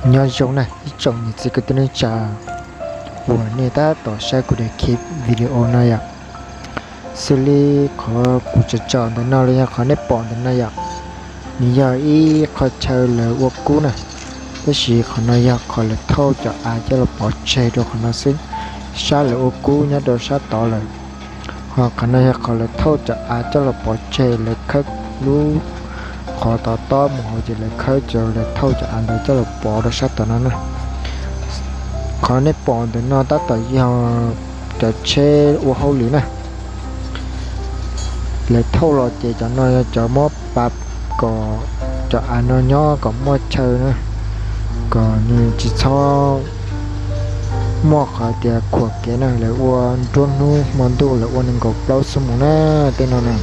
Nyob zoo na ib tsoom niam txiv kwv tij neej tsa uas nej tab tom saib kuv daim clip video no yom. Xws li qhov kuv tsom tsom ntawm no los yog qhov nej pom ntawm no yom, nws yog ib qho chaw lawv ua kub na, tab sis qhov no yog qhov lawv thauj cov av coj los pov tseg rau qhov no xwb, sab lawv ua kub nyob rau sab tod lawm. Ho qhov no yog qhov lawv thauj cov av coj los pov tseg, lawv khawb lub qhov tod tob mus hauv ces lawv khawb cov, lawv thauj cov av ntawd coj los pov rau sab tod no na. Qhov nej pom ntawm no tab tom yog cov tsheb ua hauj lwm na. Lawv thauj los ces cov no yog cov muab pav kom cov av no nyob kom muaj chaw na, kom nws tsis txhob muaj qhov tias khuam kev na. Lawv ua nruab hnub hmo ntuj, lawv ua nees nkaum plaub xuab moos na, tej no na.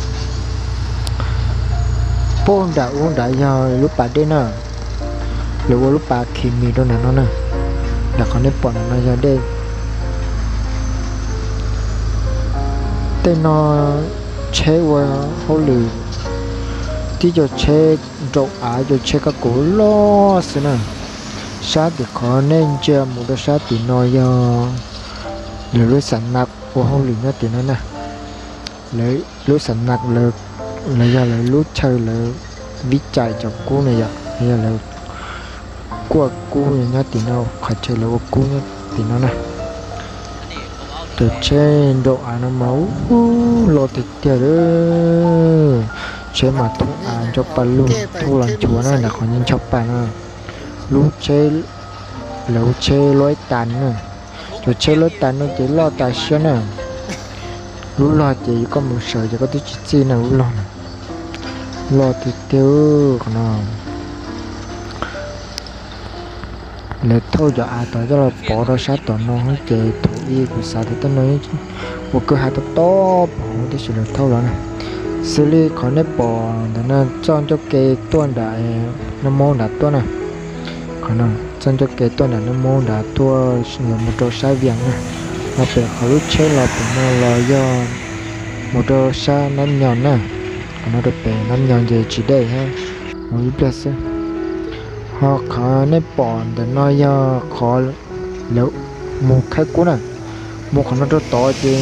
Puag nram ub nrad yog lub pas dej na, lawv ua lub pas khi mis rau nram no na. Nram qhov nej pom nram no yog dej. Tej no tsheb ua hauj lwm, tib co tsheb nraum av, co tsheb kab kuv loj xwb na. Sab tim qhov nej ntsia mus rau sab tim no yog lawv lub xam nas ua hauj lwm nyob tim no na. Lawv lub xam nas los yog lawv lub chaw lawv vib cais cov kub na yom, yog lawv kuaj kub nyob tim no, qhov chaw lawv ua kub nyob tim no na. Cov tsheb nraum av no mas ub, loj tiag tiag li. Tsheb mas thauj av ncho pa lug, thauj los nchuav na, nram qhov ncho pa no. Lub tsheb, lawv hu tsheb luab tas na. Cov tsheb luab tas no ces loj tas siab na. Lub log ces koj mus sawv ces koj twb tsis txij na, lub log na. Loj tiag tiag qhov no. Lawv thauj cov av tod coj los pov rau sab tom no ces thaum ub kuv xav tias tej no ua kwj ha tob tob pov tab sis lawv thauj los na. Xws li qhov nej pom ntawm no txoj ncauj ke tuaj nram Naj Mauv nrad tuaj na. Qhov no txoj ncauj ke tuaj nram Naj Mauv nrad tuaj yuav mus rau sab Vias na. Ho pem qhov lub tsheb los pem no los yog mus rau sab Nab Nyos na. Qhov no rau pem Nab Nyos ces tsis deb thiab, mus ib pliag xwb. Ho qhov nej pom ntawm no yog qhov lawv mus khawb kub na. Mus qhov no rau tod ces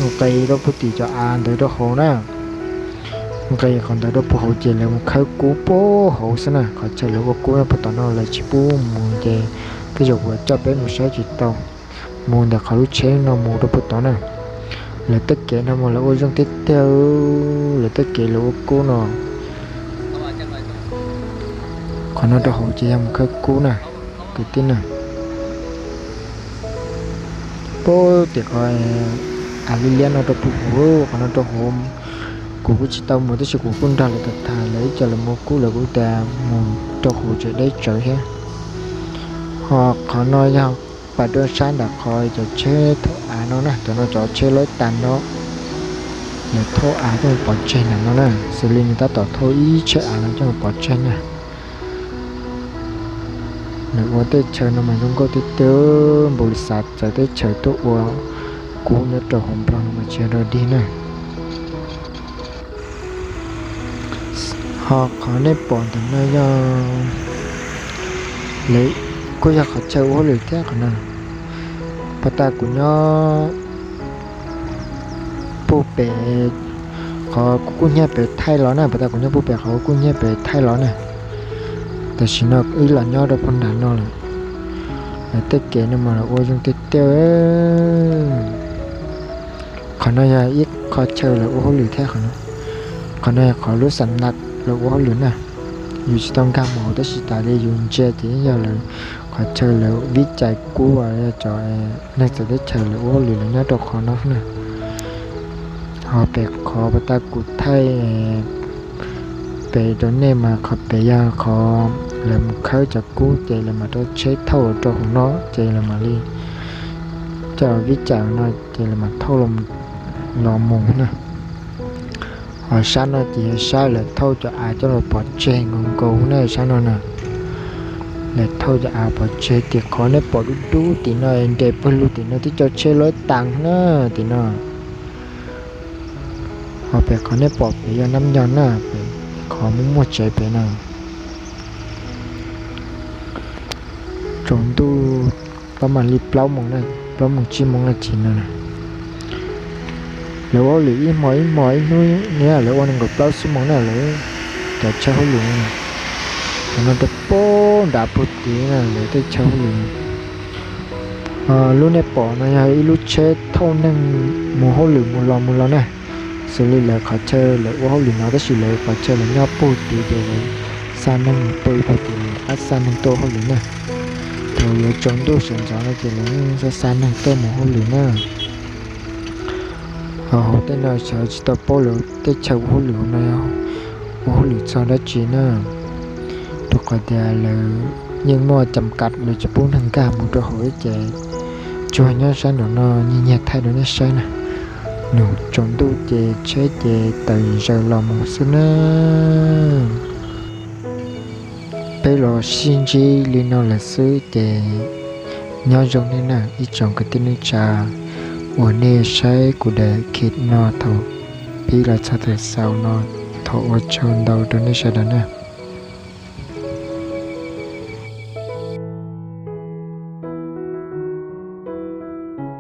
nqis rau puag tim cov av ntawd rau hauv na. Nqis qhov ntawd rau puag hauv ces lawv mus khawb kub puag hauv xwb na. Qhov chaw lawv ua kub nyob puag tom no lawv tsis pub mus ces tej zaum kuv coj peb mus saib tsis tau. Mus ntawm qhov lub tsheb no mus rau puag tod na. Lawv tej kev no mas lawv ua zoo tiag tiag, lawv tej kev lawv ua kub no. Qhov no rau hauv ces yog mus khawb kub na, kwv tij na. Puag tim qhov av liab liab no rau puag hauv, qhov no rau hauv. Kuv kuj tsis tau mus tab sis kuv kuj nrog lawv tham tham, lawv ib co lawv mus kub lawv kuj tias mus rau hauv tseem deb tsawv thiab. Ho qhov no yog pas rau sab nram qhov cov tsheb thauj av no na, cov no cov tsheb luab tas no, lawv thauj av coj mus pov tseg nram no na, xws li nws tab tom thauj ib tsheb av no coj mus pov tseg na. Lawv ua tej chaw no mas zoo nkauj tiag tiag, npaum li xav txawv teb chaws tuaj ua kub nyob rau hauv Nplog no mas tsis yog dog dig na. Ho qhov nej pom ntawm no yog, lawv kuj yog qhov chaw ua hauj lwm thiab qhov no. Puag ta kuv nyob puag pem qhov kuj nyiag pem thaij los na, puag ta kuv nyob puag pem qhov kuj nyiag pem thaij los na. Tam sim no wb los nyob rau puag nram no lawm. Lawv tej kev no mas lawv ua zoo tiag tiag. Qhov no yog ib qho chaw lawv ua hauj lwm thiab qhov no. Qhov no yog qhov lub xam nas lawv ua hauj lwm na. Yus tsis tau nkag mus hauv tab sis tas li yus ntsia ces yog lawv qhov chaw lawv vib cais kub, yog cov neeg txawv teb chaws lawv ua hauj lwm lawv nyob rau qhov no na. Ho pem qhov puag ta kuv thaij pem rau nej mas qhov pem yog qhov lawv mus khawb cov kub ces lawv mam rau tsheb thauj los rau hauv no ces lawv mam li coj vib cais no ces lawv mam thauj los mus na. Ho sab no ces yog sab lawv thauj cov av coj los pov tseg nkaus nkaus na, sab no na. Lawv thauj cov av pov tseg tim qhov nej pom dub dub tim no nres pawg lug tim no twb cov tsheb luab tas na tim no. Ho pem qhov nej pom pem yog Nab Nyos na, pem qhov muaj muaj tsev pem no. tsaus ntuj pab mam li plaub moos, plaub moos tsib moos no ces no lawv ua hauj lwm ib hmo ib hmo ib hnub ne, lawv ua nees nkaum plaub xuab moos na lawv cov tsheb hauj lwm. Cov no rau puag nram puag tid na lawv tej tsheb hauj lwm. Lub nej pom no yog ib lub tsheb thauj neeg mus hauj lwm mus los mus los na. Xws li lawv qhov chaw lawv ua hauj lwm no tab sis lawv qhov chaw lawv nyob puag tid ces lawv xa neeg mus pw puag tid, lawv ab xa neeg tuaj hauj lwm na. Thaum yuav tsaus ntuj sawv ntxov no ces lawv xa xa neeg tuaj mus hauj lwm na. Ho hauv tej no xyov tsis tau paub lawv tej chaw ua hauj lwm no ua hauj lwm txog dab tsi na, rau qhov tias lawv yeej muaj cam kam, lawv tsis pub neeg nkag mus rau hauv ces tsuas nyob sab nraum no nyiag nyiag thaij rau nej saib na. Nws tsaus ntuj ces tsheb ces tawm zaws los mus xwb na. Peb los sib ntsib li no lawm xwb ces nyob zoo nej na ib tsoom kwv tij neej tsa uas nej saib kuv daim clip no thaum pib los txog thaum xaus no. Thov ua tsaug ntau rau nej sawv daws na.